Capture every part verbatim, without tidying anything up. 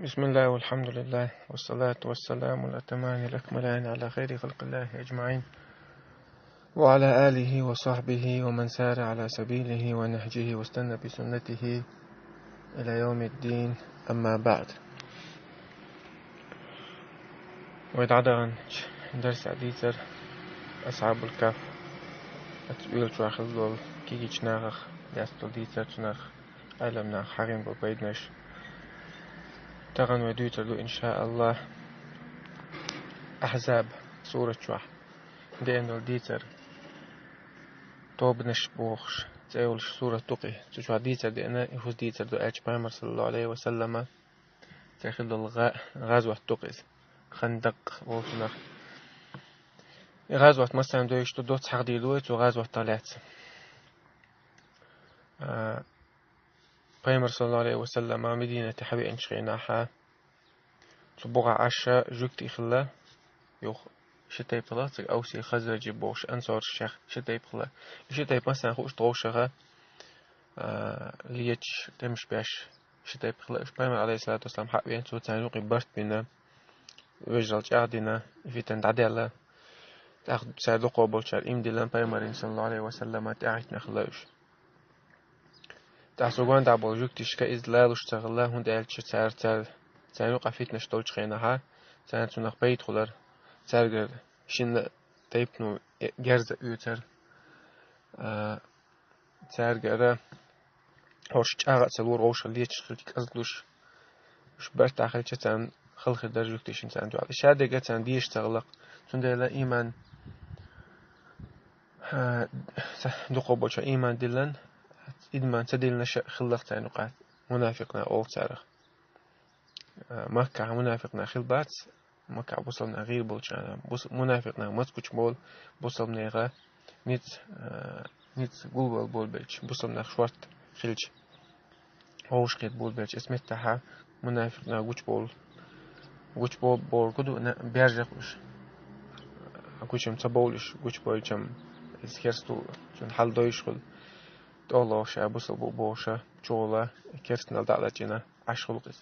بسم الله والحمد لله والصلاة والسلام الأتمان الأكملان على خير خلق الله أجمعين وعلى آله وصحبه ومن سار على سبيله ونهجه واستنى بسنته إلى يوم الدين. أما بعد. Вай дӀадаханчу дарсехь дийцар Асхьабул Кахф, оцу уьйлачохь хилла долу кегийчу нахах лаьцна долу дийцар, цунах Ӏеламнаха хьахийна болу пайданаш. Тахана вай дуьйцур ду, иншааллахь, Ахьзаб сурат чохь деана долу дийцар, тобанаш бохуш цӀе йолуш сурат ду-кх и. Цу чохь дийцар деана, и хӀуз дийцар ду аьлча, Пайхамар, саллаллаху Ӏалайхи ва саллама, цӀе хилла долу гӀа-, гӀазват ду-кх иза, Хандакъ волчунах. И гӀазват массарна девзаш ду, доцца хьахдийр ду вай цу гӀазватах лаьцна. А, Пайхамар, саллаллаху Ӏалайхи ва саллама, Мединате хьавеанчу хенахь, цу бухахь Ӏаш жуьгтий хилла, юха ши тайпа хилла, цига Авси, Хазраджи бохуш, ансоршех ши тайпа хилла. И ши тайпа массарна хууш тховшаха, а, леташ, тӀемаш беш, ши тайпа хилла. Уьш Пайхамар, Ӏалайхиссалату вассалам, хьавеана, цо царна юкъе барт бина, вежаралла чӀагӀдина, и фитна дӀадаьлла. ТӀаккха цара дукхахболчара иман диллина Пайхамарна, саллаллаху Ӏалайхи ва саллама, тӀаьхьахӀиттина хилла уьш. ТӀаккха цу гонаха болу жуьгташка иза лалуш ца хилла, хӀунда аьлча цара, цара, царна юкъахь фитнаш долчу хенахь, царна цунах пайда хуьлура, цаьргара шина тайпано герз а оьцура, а, цаьргара хӀорш чӀагӀ а ца лора, вовшах леташ хилча кӀезиг луш, уьш бартахь хилча, царна хала хир дара жуьгташна царна дуьхьал. И шадерг а царна дезаш ца хилла-кх. Цундела иман, а, ца-, дукхахболчара иман диллина, идман ца диллинарш а хилла-кх царна юкъахь, мунафикъ нах олу царах. А, Маккахь мунафикъ нах хилла бац, Маккахь бусалба нах гӀийр болчу хенахь, бус-, мунафикъ нах маца гучуболу, бусалба нехан ницкъ, а, ницкъ гулбала болабелча, бусалба нах шорта хилча, вовшахкхета болабелча, оцу меттехь мунафикъ нах гучуболу, гучуболу бохург ду, на-, баьржа-кх уьш. Гучам ца бовлуш, гучубевлча-м, иза керста ву, цуьнан хьал дойуш хуьлу, тӀехула ша бусалба ву бохуш, чугӀула, керстанал дӀа а лачкъийна, Ӏаш хуьлу-кх иза.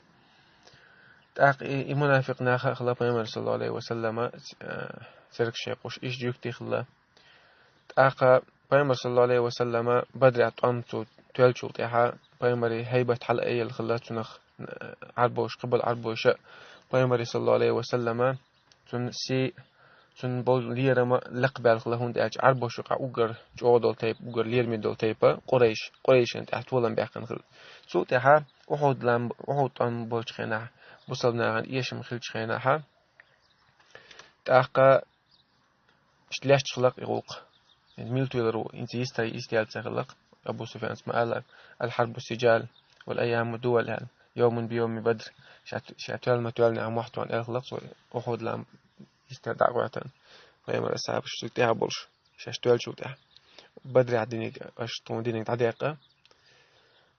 ТӀаккха и, и мунафикъ нах а хилла Пайхамар, саллаллаху Ӏалайхи ва саллама, ц-, а, цергаш кхуьуш, иштта жуьгтий хилла. ТӀаккха Пайхамар, саллаллаху Ӏалайхи ва саллама, Бадрехь тӀом цо тоьллачул тӀаьхьа, Пайхамаран хьайбат хьалаайъелла хилла цунах, а, Ӏарбоша, кхиболу Ӏарбоша а Пайхамаран, саллаллаху Ӏалайхи ва саллама, цуьнан сий, цуьнан болу лерам а лакхабаьлла хилла, хӀунда аьлча Ӏарбошна юкъахь уггар чӀогӀа долу тайпа, уггар лераме долу тайпа Къурайш, Къурайшна тӀехь толам баьккхина хилла. Цул тӀаьхьа Ухьуд-лам, Ухьуд-тӀом болчу хенахь, бусалба нахана эшам хиллачу хенахь, тӀаккха иштта лаьтташ хилла-кх и гӀуллакх. Мила тоьлур ву, хӀинца йистай йистел ца хилла-кх. Абу Суфьяна ма аьлла: «Ал-хьарбу сижал, вал айяму дувал», аьлла. «Йовмун би йовми Бадр». Ша, ша тоьлла ма тоьллинехь мохь тоьхна аьлла хилла-кх цо, Ухьуд-лам йисте дӀа а гӀоьртина, Пайхамаран асхьабаш цуьнан тӀехь болуш, шаьш тоьллачул тӀаьхьа. Бадрехь диниг, аша тхуна диниг дӀадаьккха,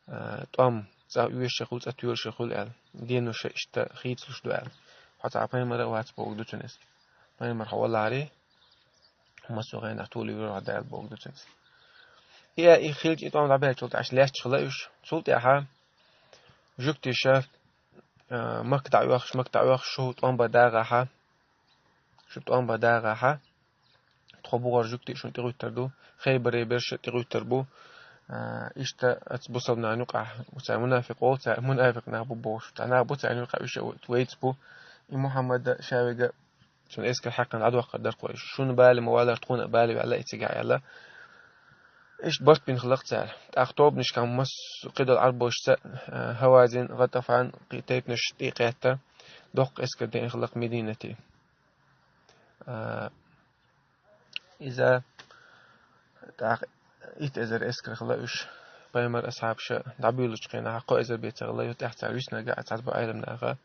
а, тӀом цкъа оьшуш хуьлу, цкъа тоьлуш хуьлу аьлла. Денош а иштта хийцалуш ду аьлла. Хьо цхьа пайхамар а вац бохург ду цуьнан иза. Пайхамар хьо валахьарий, массо а хенахь толийна вуьйр ву хьо Дала бохург ду цуьнан иза. И, и хилча, и тӀом дӀабаьллачул тӀаьхьа лаьтташ хилла уьш. Цул тӀаьхьа жуьгташа, а, Макка дӀа а оьхуш, Макка дӀа а оьхуш, шу тӀом бан дагӀахь, шу тӀом бан дагӀахь, тхо бухара жуьгтий шуна тӀегӀуьттур ду, Хайбаре берш а тӀегӀуьттур бу. А, иштта оцу бусалба нахана юкъахь, цара мунафикъ волу, цара мунафикъ нах бу бохуш, цхьа нах бу царна юкъахь, уьш а вайца бу. И Мухьаммад а, ша верг а, цуьнан эскар хьаькхна дӀадоккхур дара тхо. Шуна бала ма валара, тхуна а бала ваьлла и цигахь аьлла. Иштта барт бина хилла-кх цара. ТӀаккха тобанашкахь массо а кхидолу Ӏарбошца, а, Хьавазин, ГӀатӀафан, кхин тайпанаш тӀе а кхетта, доккха эскар деана хилла-кх Мединате. А, иза тӀаккха итт эзар эскар хилла уьш, пайхамаран асхьабаш дӀабуьйлучу хенахь, кхо эзар бен ца хилла, юха тӀаьхьа цара виснарг а цхьацца бу Ӏеламнаха,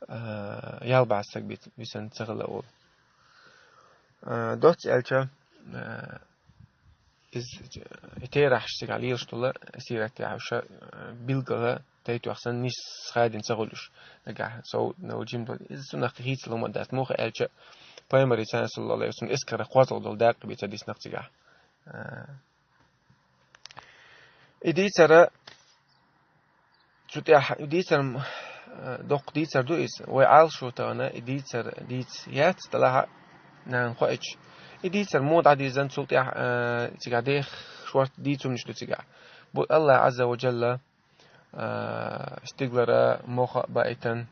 а, ялх бӀе стаг бен висина ца хилла олу. А, доцца аьлча, а, иза, и терахьаш цигахь лелаш долу сират тӀехь уьш, а, билггала тайпа санна нисса хадийна ца хуьлу уьш. Нагахь сов, новла жима долу. Иза цунах хийцалур ма дац. Муха аьлча, пайхамаран, саллаллаху Ӏалайхи ва саллам, эскаран кхозлагӀа долу дакъа бен ца дисна-кх цигахь. А, и дийцара, цу тӀехь, и дийцар м-, Э, доккха дийцар ду иза. Вай Ӏалашо тахана и дийцар дийца яц, делахь а нахана хоуьйтуш. И дийцар муха дӀадийзан, цул тӀаьхьа, э, цигахь дех шорта дийцамнаш ду цигахь. Бу Аллах Азза ва Джалла, э, стигалара мохь а баийтина,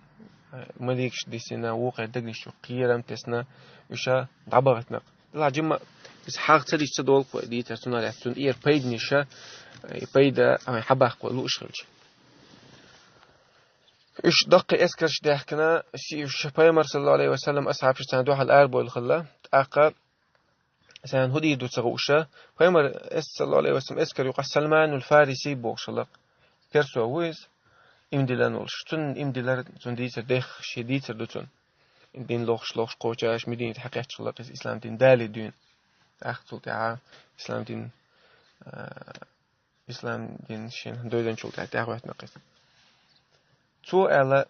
э, маликаш дисина, вукхеран дегнаш чу кхерам тесна, уьш дӀабахийтина. Делахь а жимма иза хьагӀ ца дича ца долу-кх вай дийцар цунах лаьцна, цунна тӀера пайданаш, э, и пайда, э, хьабаккха вай лууш хилча. Уьш даккхий эскарш даьхкина, си-, уьш Пайхамар, саллаллаху Ӏалайхи ва саллам, асхьабаш царна дуьхьал арабевлла хилла, тӀаккха царна хӀун дийр ду ца хууш, Пайхамар, саллаллаху Ӏалайхи ва саллам, эскар юкъахь Салманул Фариси бохуш хилла-кх, персо ву иза, иман диллина волуш. Цунна иман диллар, цунна дийцар дех, шен дийцар ду цунна. Дин лохуш, лохуш кхочуш, Мединате хьакхетташ хилла-кх иза, ислам дин далийна дуьйна. ТӀаккха цул тӀаьхьа ислам дин, а, ислам дин шена довзанчул тӀаьхьа тӀаьхьахӀоьттина-кх иза. Цо аьлла: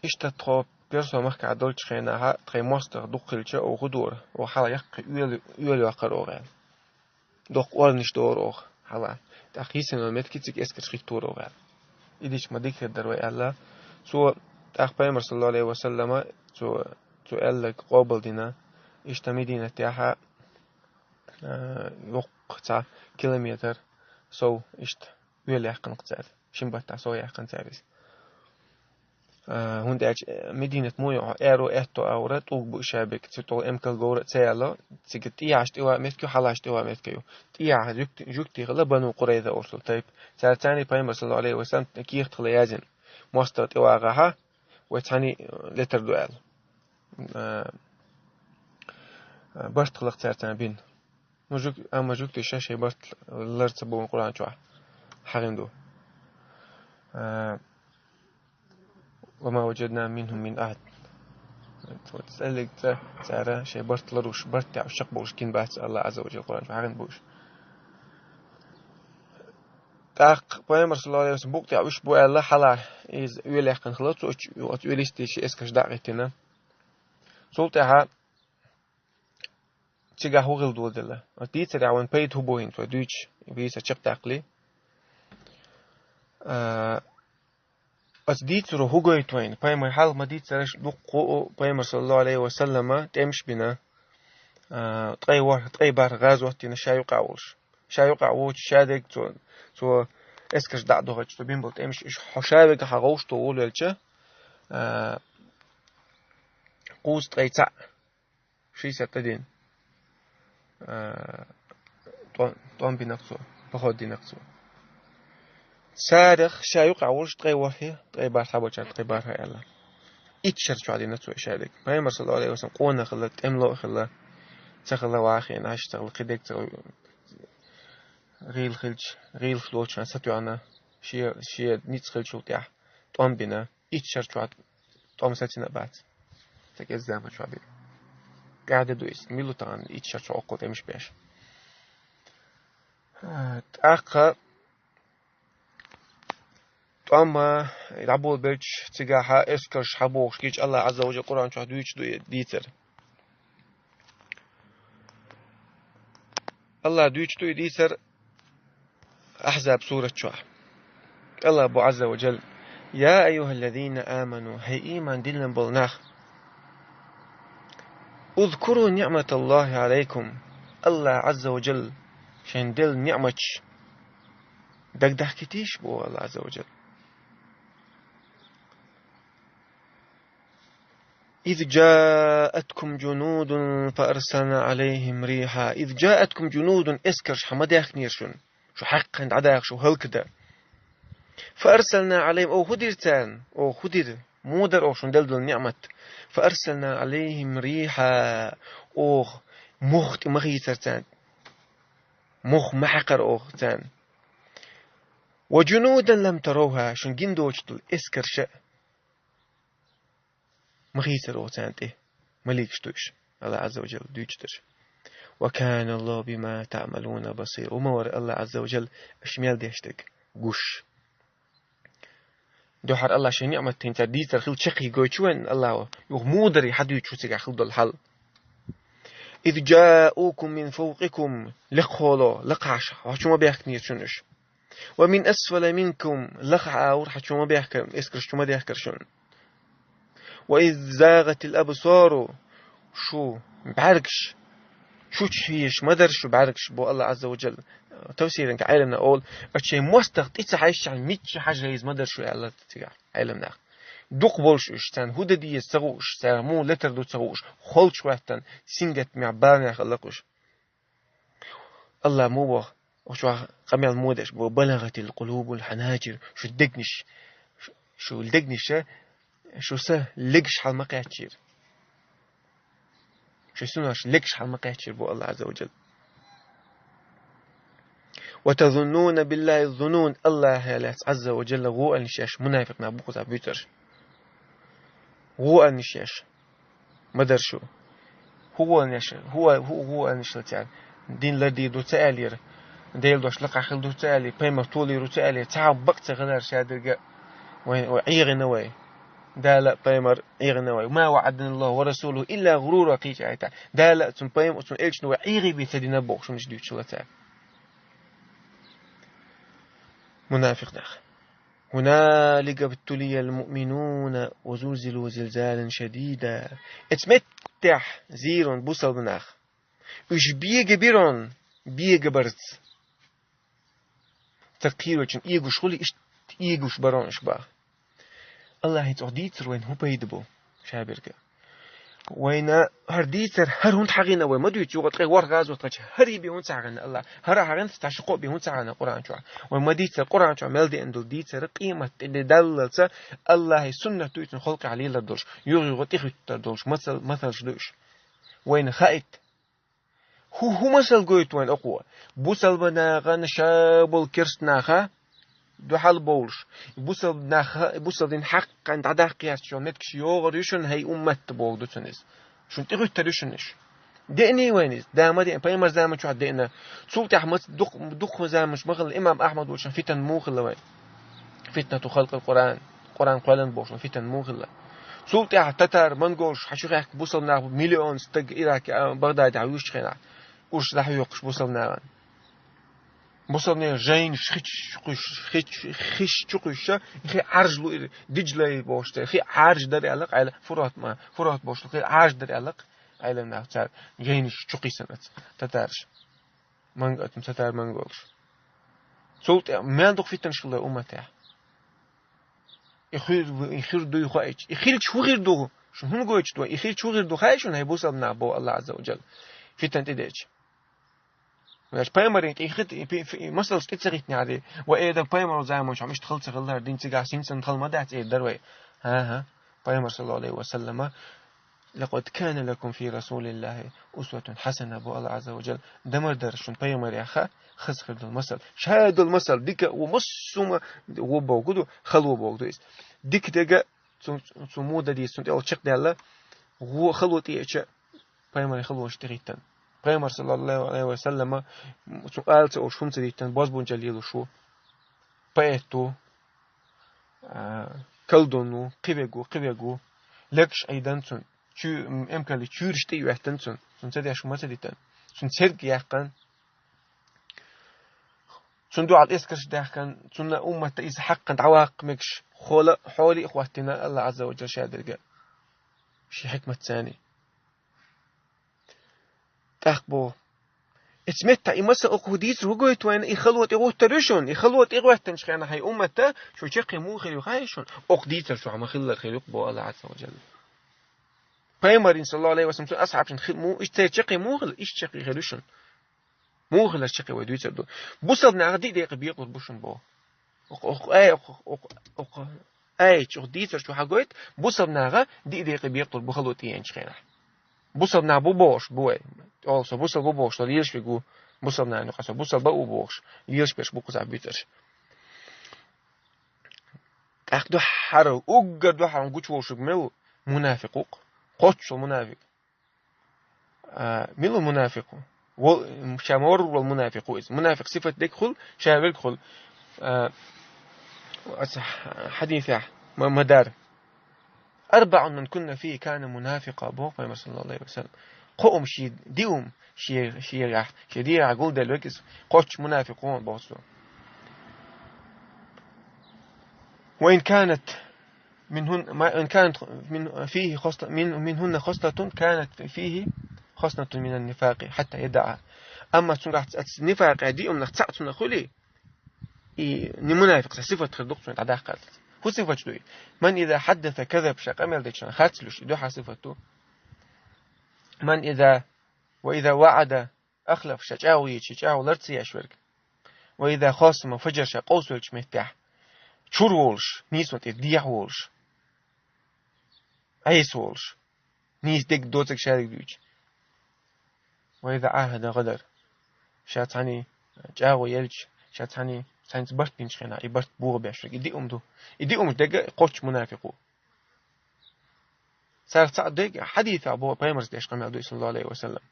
«Иштта тхо персо махкахь долчу хенахь, тхайн мостагӀа дукха хилча, оха хӀун дора? Оха хьала яккхий оьла, оьла йоккхура оха», — аьлла. «Доккха орнаш дора оха хьала. ТӀаккха йисина йолу меттиг цига эскарш хӀиттора оха», — аьлла. И дича ма дика хир дара вай аьлла. Цо тӀаккха Пайхамар, саллаллаху Ӏалайхи ва саллама, цо, цо аьлларг къобалдина, иштта Мединатехь, а, йоккха цхьа километр сов иштта оьла яьккхина-кх цара. Шина баттахь сов яьккхина цара иза. А, хӀунда аьлча, э, Мединат муха ю, аьрру аьтто агӀора тӀулг бу ша берг, цу тӀулг эмкал говра а ца яьлла, цига тӀехьашка тӀе ван меттиг ю, хьалашка тӀе ван меттиг ю. ТӀехьа жуьгти-, жуьгти хилла Бану Къурайза олуш тайпа. Цара царний Пайхамар, саллаллаху Ӏалайхи ва саллам, кехат хилла яздина: «МостагӀа тӀе вагӀахь, вай цхьаьний летар ду», — аьлла. А, а, барт хилла-кх цара царна бина. Ну, жуьг-, амма жуьгтий ша шайн барт лар ца бовлу Къуръан чохь хьахийна ду. А, «Ва ма ваджадна минхум мин ахьад». Цо цӀеллиг ца-, цара шайн барт ларуш, барт тӀехь уьш чекхбовлуш гина бац, Аллах Азза ва Джалла Къуръан чохь хьахийна бу уьш. ТӀаккха Пайхамар, саллаллаху Ӏалайхи ва саллам, букъа тӀехь уьш бу аьлла, хьала иза оьла яьккхина хилла, цо оцу, оцу оьлиста ши эскарш дӀа а хӀиттина. Цул тӀаьхьа цигахь хӀун хила доладелла? Оцу дийцарехь вайн пайда хӀун бу хӀинца вай дуьйцуш, вийца чекхдаккхале? А, оцу дийцаро хӀун гойту вайна? Пайхамар хьалха ма дийцараш дуккха а, Пайхамар, саллаллаху Ӏалайхи ва саллама, тӀемаш бина, а, ткъе ворхӀ, ткъе бархӀ гӀазот дина ша юкъахь волуш. Ша юкъахь воцуш, ша дерг цо, цо эскарш дӀа а дохуьйтуш, цо бина болу тӀемаш, уьш хьо ша вегахь вовшахтохуш волавелча, а, кхузткъе цхьаъ, шестьдесят один, а, тӀом-, тӀом бина-кх цо, поход дина-кх цо. Царах ша юкъахь волуш ткъе ворхӀе, ткъе бархӀе болчара ткъе бархӀе аьлла. Итт шар чохь дина цо ша дерг. Пайхамар, саллаллаху Ӏалайхи ва саллам, къонах хилла, тӀемало а хилла, ца хилла вахийна, хьаш ца хилла, кхидерг ца хилла, гӀийла хилча, гӀийлах лоцуш сатоьхна, шен, шен ницкъ хиллачул тӀаьхьа тӀом бина, итт шар чохь тӀом сацийна а бац. Ца кӀезза заман чохь бина. КӀаьда ду иза, мила ву тахана итт шар чохь оккхул тӀемаш беш. ТӀаккха тӀом дӀаболабелча, цигахь эскарш хьабохуш гича, Аллах Азза ва Джалла Къуръан чохь дуьйцуш ду и дийцар. Аллах дуьйцуш ду и дийцар Ахьзаб сурат чохь. Аллах бу Азза ва Джалла: «Я айюхаллазина аману», хӀей, ийман диллина болу нах, «узкуру ниъматаллахи Ӏалайкум», Аллах Азза ва Джалла шайн делла ниъматаш дагадахкийтийша, боху Аллах Азза ва Джалла. «Из джаъаткум джунудун фа арсална Ӏалайхим риха». «Из джаъаткум джунудун», эскарш хьан ма даьхкинера шуна. Шу хьаькхна дӀадаха, шу хӀаллакдан. «Фа арсална Ӏалайхим», оха хӀун дира царна? Оха хӀун дира? Муха дара оха шуна делла долу ниъмат? «Фа арсална Ӏалайхим риха». Оха мох тӀе ма хийцара царна. Мох ма хьаькхара оха царна. «Ва джунудан лам таравха», шуна гина доцуш долу эскарш а ма хийцара оха царна тӀе, маликаш ду уьш, Аллах Азза ва Джалла дуьйцуш дерш. «Ва кана Аллаху бима таъмалуна басира». Ва ма вара Аллах Азза ва Джалла аша мел деш дерг гуш. Дуьххьара Аллах шен ниъмат хӀинца дийцар хилла чекхъе гойтуш ву вайна Аллахо, юха муха дарий хьан дуьйцуш ву цигахь хилла долу хьал. «Из джаъукум мин фавкъикум», лекхахьоло, лакхахьаш, хьо чу ма бехкинера шуна уьш. ومن أسفل منكم, лаха Ӏа вур хьа чу ма бехкар, эскарш чу ма дехкар шун. وإذ زاغت الأبصار, шу бӀаргаш чу чу хьежаш ма дар шу бӀаргаш, бо Аллах Ӏазза ва Джалла. Тафсиран Ӏеламнаха оал, а шоай мостагӀа тӀе ца хьежача мичча хьажа хьежа ма дар шу, аьлар цигахь Ӏеламнаха. Дукха болаш уж, царна хӀу де деза ца хууш, царна муха летар ду ца хууш, холча хӀоьттина, сингаттамехь, баламехь хилла-кх уж. Аллах мо боху, оха чохь къамел мо деш бу: بلغت القلوب الحناجر, шу дегнаш, шу дегнаша, шу са легаш хьал ма кхаьчнера. Шу синош легаш хьал ма кхаьчнера, бу Аллах Ӏазза ва Джалла. وتظنون بالله الظنون, Аллахах лаьцна Ӏазза ва Джалла гӀо аьлла шаьш мунафикъ нах бу кхузахь буьйцурш. ГӀо аьлла шаьш. Ма дар шу. ХӀу гӀо аьлла шаьш, хӀу, хӀу гӀо аьлла шаьш цара? Дин лардийр ду ца аьллера, Делан дош лакхахь хир ду ца аьллера, пайхамар толийр ву ца аьллера, цхьа бакъ ца хилар шадерг а вайн, вай Ӏехийна вай. Дала а, пайхамар а Ӏехийна вай. ما وعدنا الله ورسوله إلا غرورا кхечу аятехь. Дала а, цуьнан пайхамар а, цуьнан элчано вай Ӏехийбе ца дина бохуш, хӀуманаш дуьйцуш хилла цара. Мунафикъ нах. هنالك ابتلي المؤمنون وزلزلوا زلزالا شديدا. Эцу меттехь зийран бусалба нах. Уьш бегабирон бегабарца. Цара кхийрочун эгуш хуьлий, иштта эгуш барон уьш баха. Аллахьица оха дийцар вайна хӀун пайда бу? Шаберга. Вайна хӀара дийцар, хӀара хӀунда хьахийна вай ма дуьйцу, юха тӀе ворхӀ гӀазот хилча, хӀара бен хӀунда ца хьахийна Аллах, хӀара хьахийна, цхьа ши-кхоъ бен хӀунда ца хьахийна Къуръан чохь? Вай ма дийцара Къуръан чохь мел деана долу дийцар, къемат тӀе де даллалца, Аллахьан суннат ду иза халкъехь лелар долуш, юха-юха тӀехӀуьттур долуш, масал, масалш ду уьш. Вайна хаийта. ХӀу-, хӀун масал гойту вайна окхо? Бусалба нахана ша болу керста наха дуьхьал бовлуш, бусалба наха, бусалба дин хьаккхана дӀадаккха гӀерташ йолу меттигаш йогӀур ю шуна, хӀай уммат, боху ду цунна иза. Шуна тӀехӀуьттур ю шуна уьш. Деъний вайна иза? Да ма деъна, пайхамар заман чохь деъна. Цул тӀаьхьа маца дукх-, дукха заманаш ма хилла, имам Ахьмад волчун фитан муха хилла вайн? Фитнату халкъил Къуръан, Къуръан кхоьллина бохуш, фитан муха хилла? Цул тӀаьхьа татар, монголаш хьа чу хаьхка бусалба нах бу, миллион стаг Ираке, а, Багъдадехь вуьйшучу хенахь, уьш дӀахьоькхуш бусалба нахана. Бусалба нахана жайнаш хи чу кхуьйсуш, хи чу, хиш чу кхуьйсуш, хи Ӏаьржа луира, Диджлай бохуш церан хи Ӏаьржа дара аьлла-кх, Ӏайла, Фурат ма, Фурат бохуш хи Ӏаьржа дара аьлла-кх, Ӏайла нах цара жайнаш чу кхийсина аца, татараш. Манг-, татар-монголаш. Цул тӀе-, мел дукха фитнаш хилла умматехь. И хир, и хир дуй хоуьйтуш. И хилча хӀун хир ду? Шуна хӀун гойтуш ду? И хилча хӀун хир ду хаьий шуна, хӀай бусалба нах, боху Аллах Ӏазза ва Джалла. Фитан тӀедеъча. Веш пайхамарийн тӀе хи-, и пи-, фи-, и масалш тӀе ца хӀиттинехь, ва эда пайхамар заман чохь иштта хала ца хилла, дин цигахь синсан хала ма дац, эр дара вай. ХӀан-хӀа. Пайхамар, саллаллаху Ӏалайхи ва саллама, لقد كان لكم في رسول الله أسوة حسنة, боху Аллах Ӏазза ва Джалла. Дан ма дара шуна пайхамарех хаза хир долу масал. Ша долу масал, дика а, ву массо а ма, ву боху ду, хало боху ду иза. Дика дерг а, цу, цу муха дан деза, цунна тӀе йолу чекхдаьлла, ву хало тӀеэча, пайхамаран халонаш тӀехӀиттина. Пайхамар, саллаллаху Ӏалайхи ва саллама, цу ала ца олуш хӀума ца диттина, бозбунчалла лелаш ву, поэт ву, а, колдун ву, кхин верг ву, кхин верг ву, легаш Ӏийдина цунна, чу-, м, эмкалли чуьйраш тӀе а йоьттина цунна, цунна ца деш хӀума ца диттина, цунна церг а яьккхина, цунна дуьхьал эскарш а даьхкина, цунна умматта иза хьаккхина дӀаваккха мегаш, хьола, хьоле а хӀоттийна Аллах Ӏазза ва Джалла ша дерг а. Шен хьикматца. ТӀаккха боху: «Эцу меттехь и масал, оха хӀун дийцар, хӀун гойту вайна, и хало тӀе гӀуттур ю шуна, и хало тӀе гӀоьттинчу хенахь, хӀай уммат, шу чаккхе муха хир ю хаьий шуна? Оха дийцар чохь ма-хиллара хир ю-кх», — боху Аллах Ӏазза ва Джалла. Пайхамарна, саллаллаху Ӏалайхи ва саллам, цуьнан асхьабашна хи-, му-, иштта церан чаккхе муха хилла, иштта чаккхе хир ю шуна. Муха хилар чаккхе вай дуьйцур ду. Бусалба наха диъ декъе бекъалур бу шуна боху. Оха, оха, ай, оха, оха, оха, ай, чу оха дийцар чу хьагойту, бусалба наха диъ декъе бекъалур бу хало тӀеенчу хенахь. Бусалба нах бу бохуш бу вай. Оха со бусалба бу бохуш, со лелаш верг ву, бусалба нахана юкъахь со бусалба а ву бохуш, лелаш берш бу кхузахь буьйцурш. ТӀаккха дуьххьара, уггар дуьххьара гучуволуш верг мила ву? Мунафикъ ву-кх. Кхоччуш волу мунафикъ. А, мила ву мунафикъ? Вол-, ша ма-, вуьрр волу мунафикъ ву иза. Мунафикъ сифат дерг хуьлу, ша верг хуьлу. А, аса хьадисехь ма-, ма-дарра. «أربع من كن فيه كان منافقا», — боху Пайхамар, саллаллаху Ӏалайхи ва саллам. Кхо хӀума шен диъ хӀума, шен, шегахь, шен дегӀахь гулделла верг иза, кхоччуш мунафикъ ву боху цо. وإن كانت منهن، ما، إن كانت من، فيه خصلة، من، منهن خصلة كانت فيه خصلة من النفاق حتى يدعها. Амма цунгахь ц-, ц-, нифакъа диъумнах цхьаъ цунах хуьлий, и не мунафикъ, цхьа сифат хир ду-кх цуьнан дӀадаккхар. ХӀун сифат ду и? من إذا حدث كذب, ша къамел дечунах харц луш, и дуьхьа сифат ду. من إذا، وإذا وعد أخلف, ша чӀагӀо йича, чӀагӀо лар ца еш верг. وإذا خاصم فجر, ша къовсавелчу меттехь чур волуш, нийсонан тӀера дехьа волуш, Ӏеса волуш, нийса дерг доцург шадерг дуьйцуш. وإذا عاهد غدر, ша цхьаьна чӀагӀо елча, ша цхьаьна, цхьаьнца барт бинчу хенахь, и барт бохабеш верг. И диъум ду. И диъумаш дерг кхоччуш мунафикъ ву. Царах цхьаъ дерг хьадисехь боху, пайхамарца деш къамел ду и, саллаллаху Ӏалайхи ва саллам.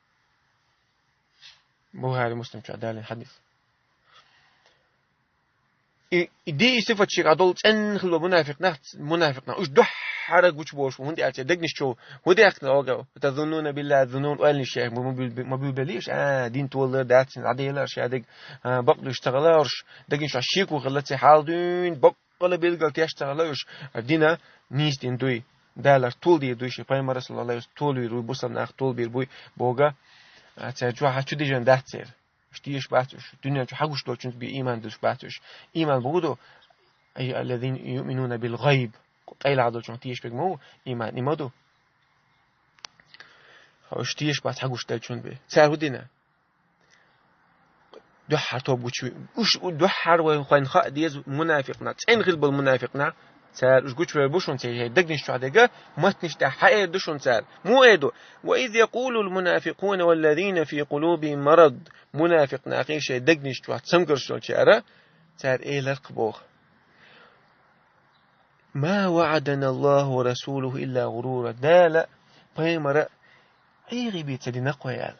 Бухари, Муслим чохь далийна хьадис. И, и ди, и сифат шега долу цӀенна хилла мунафикъ нах, мунафикъ нах. Уьш дуьххьара гучуболуш бу, хӀунда аьлча дегнаш чу хӀун дехкина олу? تظنون بالله الظنون, ойланаш еш ма бу-, ма буьйлабеллий уьш, а, дин толалур дац, дӀаделар ша дерг, а, бакъдуьйш ца хиларш, дегнаш чохь шеко хилла церан хьал дуьйна, бакъ Вала билггал теш ца хилла уьш, дина нийса дин дуй. Далар тул дийр дуй шен пайхамара, саллаллаху Ӏалайхи ва саллам, тул вийр вуй, бусалба нах тул бийр буй, бога, а, цара чохь чу дижина дац церан. Уьш тешаш бац уьш, дуьнен чу хьагуш долчунца бен ийман деш бац уьш. Ийман богу ду, أي الذين يؤمنون بالغيب. Къайлагьа долчунах тешаш берг ма ву, ийман и ма ду. Уьш тешаш бац хьагуш долчун бен. Цара хӀун дина? Дуьххьара тоба гучу. Уьш дуьххьара вайн хойн хаа деза мунафикъна, цӀена хила болу мунафикъна, цара уьш гучувер бу шуна, церан шайн дегнаш чохь дерг, маттанаш тӀехь хьаэр ду шуна цара. Муха эр ду? وإذ يقول المنافقون والذين في قلوبهم مرض. Мунафикъ нахе шайн дегнаш чохь цамгарш йолчара, цара элар-кх боху: ما وعدنا الله ورسوله إلا غرورا. Дала, пайхамара Ӏехий бен ца дина-кх вай аьлла.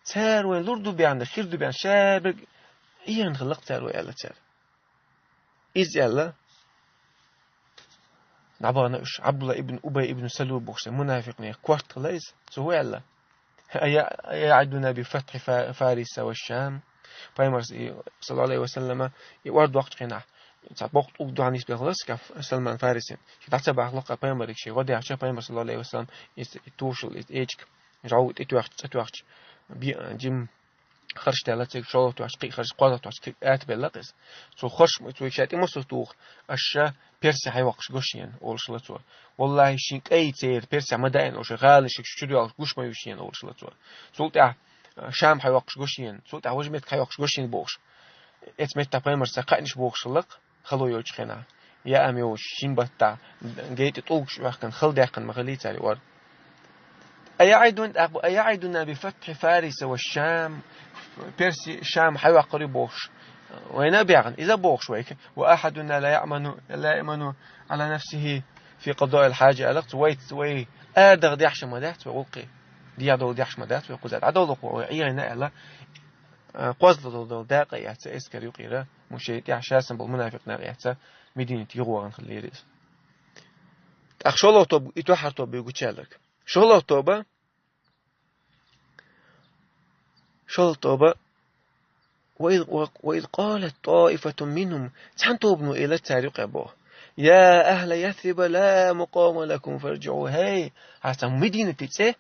Цара вайн лур ду бен, хир ду бен, ша берг Ӏехийна хилла-кх цара вай аьлла цара. Иза аьлла, дӀабахана уьш, Ӏабдулла ибн Убай ибн Салул бохуш, мунафикънех корта хилла иза. Цо хӀун аьлла? أيعدنا بفتح فا-، فارس والشام. Пайхамарс, и, саллаллаху Ӏалайхи ва саллама, и орда воккхучу хенахь, цхьа боккха тӀулг дуьхьал нисбелла хилла, Салман Фарисин. Шен дӀа ца бахло-кх пайхамариг, шен гӀо дехча, пайхамар, саллаллаху Ӏалайхи ва саллам, иза тушал, иза эчиг, жӀов тӀетоьхча, цӀа тоьхча, би-, жим харш даьлла цига, шолгӀа тоьхча, кхин харш, кхоалгӀа тоьхча, кхин атабелла-кх иза. Цо харш, цо ша тӀе массо а туху, аша Перси хьайоккхуш го шена, олуш хилла цо. Валлахьи, шен кӀай церан Перси ма даийна, олуш, гӀаланашка чу доьлхуш гуш ма ю шена, олуш хилла цо. Цул тӀаьхьа, а, Шам хьайоккхуш го шена, цул тӀаьхьа важа меттиг хьайоккхуш го шена бохуш. Эцу меттехь пайхамарца кхаънаш бохуш хилла-кх, хало йолчу хенахь. Яа ам йолуш, шин баттахь, гай тӀе тӀулгаш оьхкина, хала даьккхина ма хилий цара и ор. أيعدون-، أيعدنا بفتح فارس والشام. Перси, Шам хьайоккхур ю бохуш. Вайна а баьхна, иза а бохуш вайга. وأحدنا لا يأمن، لا يأمن على نفسه في قضاء الحاجة, аьлла-кх цо, вайца, вай арадаха дехьа ма дац вай гӀуллакхе. Дехьа довла дехьа ма дац вай кхузахь. ДӀадовла-кх вай, Ӏехийна аьлла, а, кхозлагӀа долу дакъа а эцна, эскар юкъера, мушей тӀехь ша санна болу мунафикъ нах а эцна, Мединате юхавахана хиллера иза. ТӀаккха шолгӀа тоба, и дуьххьара тоба ю гучуяьлларг. ШолгӀа тоба, шолгӀа тоба, وإذ، وإذ قالت طائفة منهم, цхьана тобано элира цара юкъахь боху: يا أهل يثرب لا مقام لكم فارجعوا. ХӀей, хьан цхьа Мединате цӀе,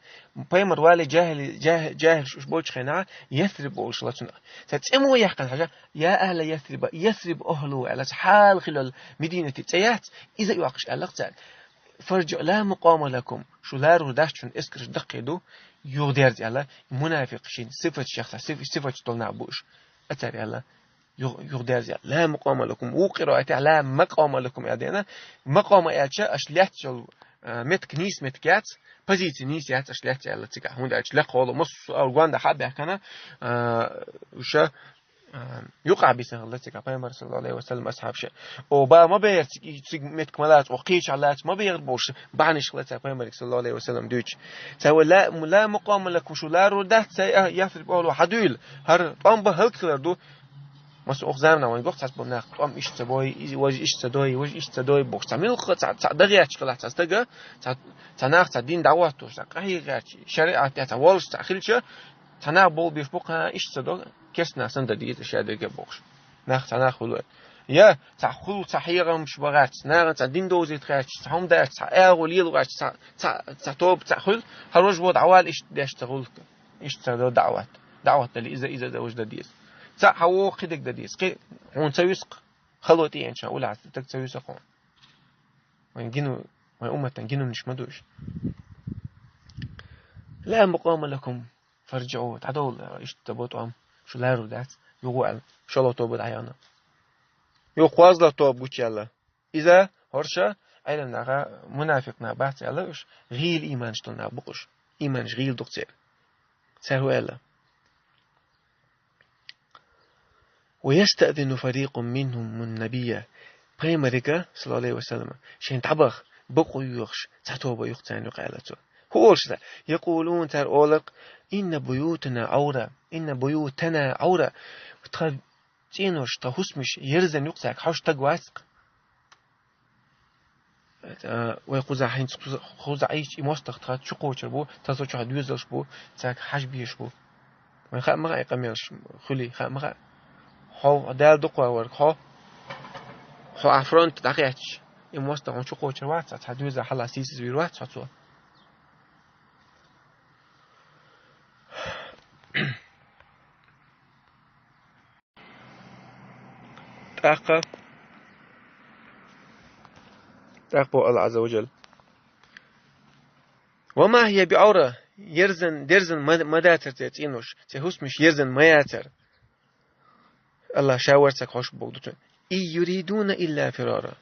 пайхамар вале жахӀили-, жахӀ-, жахӀилш уьш болчу хенахь, Ясриб олуш хилла цунах. Цхьа цӀе мо яьккхина хьажа, يا أهل يثرب، يثرب أهله аьлла, цхьа хьалха хилла Мединате цӀе яц, иза а йоккхуш аьлла-кх цара. فارجعوا لا مقام لكم, шу ларо дац, шуна эскарш даккхий ду, юхадерза аьлла, мунафикъ шен сифатех, сиф-, сифаташ долу нах бу уьш. А цара аьлла, юх-, юхадерза аьлла. لا مقام لكم, вукху къираатехь لا مقام لكم аьлла деана. Макъома аьлча, аша лаьцна йолу, а, меттиг нийса меттиг яц, позици нийса яц, аша лаьцна аьлла цигахь. ХӀунда аьлча лекха гӀоло массо а гонда хьа а баьхкина, а, уьш а, а, юкъахь бисина хилла цигахь пайхамар, саллаллаху Ӏалайхи ва саллам, асхьабаш. О, ба ма бегӀара цига, и цига меттиг ма лаца, о, кхечахь лаца ма бегӀара бохуш, бахьанаш хилла цара пайхамариг, саллаллаху Ӏалайхи ва саллам, дуьйцуш. Цара: لا، لا مقام لكم, шу ларо дац, ай, а, Ясриб олу хьадуьйла, хӀара тӀом бан хӀаллакьхилар ду. Маса оха заманахь вайн гоху цхьацца болу нах, тӀом иштта ца бой, и-, важа иштта ца дой, важа иштта ца дой бохуш. Цхьа муьлхха цхьа, цхьа дагӀа яьчча хилахь цхьа стага, цхьа, цхьа нах цхьа дин дӀахӀоттош, цхьа къахьега гӀерташ, шариӀат тӀехь цхьа волуш цхьа хилча, цхьа нах болу беш бу-кх, хӀан, иштта ца до, керста нах санна дан деза ша дерг а бохуш. Нах цхьа нах хуьлу. Я, цхьа хуьлу, цхьа хьехамаш бахьац, нахана цхьа дин довзийта гӀерташ, цхьа хӀума даьрча, цхьа агӀо лело гӀерташ, цхьа, цхьа, цхьа тоба, цхьа хуьлу, хӀара вож бо дӀавала иштта деш цхьа гӀуллакх. Иштта цхьа до даӀват. ДаӀват дали, иза, иза, иза вож да деза. Цхьа хьан вогӀу кхидиг да деза. Кхи, хьуна ца виск, хало тӀеенча, ула хьаста, таг ца виск хьуна. Вайн гину, вайн умматан гинунаш ма душ. لا مقام لكم فارجعوا. ДӀадовла, иштта бо тӀом. Шу лару дац, югу ал, шоло тоба дӀаяна. Ю хвазла тоба гучаьлла. Иза, хӀорша, Ӏелам наха, мунафикъ нах бац аьлла уж, гӀийла иманаш тун нах букъуш. Иманаш гӀийла дукъ цер. Цар хӀу аьлла. ويستأذن فريق منهم النبي. Пайхамарига, саллаллаху алейхи ва саллям, шен дӀабах, бакъу юхаш, цхьа тоба юх царна юкъа аьлла цо. ХӀу олуш ца? يقولون, цар олакъ, إن بيوتنا عورة، إن بيوتنا عورة. Тха цӀенош, тха хӀусамаш ерзан юкъ цаьрга хьожуш таг вац-кх. Э, вай кхузахь хӀинца кхуза-, кхузахь Ӏийча и мостагӀа тха чу кхочур бу, тха со чухь доьзалш бу, цаьрга хьажа безаш бу. Вайн хаа ма хаьа и къамелаш хуьлий, хаа ма хаьа. Хьо Дала дукха варг, хьо, хьо а фронт дӀакхаьчча, и мостагӀа хьуна чу кхочур вац, цхьа доьзал хьалха сийсаз вийр вац хьо цо. ТӀаккха, тӀаккха бо Аллах Азза ва Джалла. وما هي بعورة, ерзан, дерзан ма, ма дацар церан цӀенош, церан хӀусамаш ерзан ма яцар. Аллах ша варцаг хьош богу цун. إن يريدون إلا فرارا.